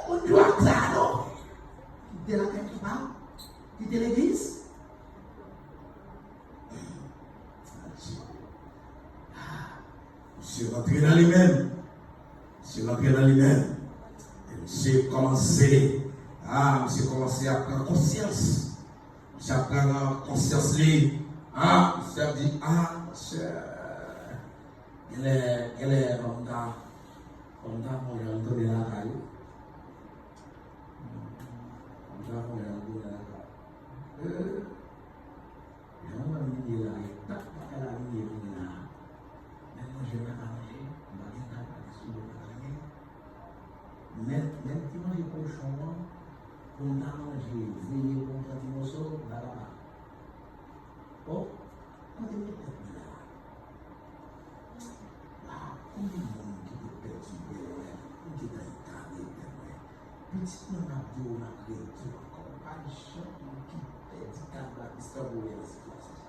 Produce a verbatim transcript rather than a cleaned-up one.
Moun dwòg sa non. Kite lakay papa. Kite legliz. Misye rantre nan li menm. Misye rantre nan li menm. E misye kòmanse, ah, misye kòmanse ap pran konsyans. Misye ap pran konsyans li. Ah, misye ap di, ah, monchè. Genlè, genlè, fò m ta, fò m ta fè yon jan tounen lakay ou. Fò m ta fè yon jan tounen lakay ou. Eh, jan mwen ye la, e tak pa ka la vin ye vin la. Men manje mwen pa manje, m pa gen tan, pa gen sou mwen pa gen. Men, men ti manje kochon an, pou m ta manje, veye pou m pran ti moso, m pa kapab. Oh, kote m te pèdi la? Waw, konbyen moun ki te pèdi bèl rèv? M te nan eta rèv mwen. Pitit mwen, m ap di w, m ap redi w ankò. Pa gen jan moun ki pèdi kad la, Mister Boyer nan sitiyasyon sa.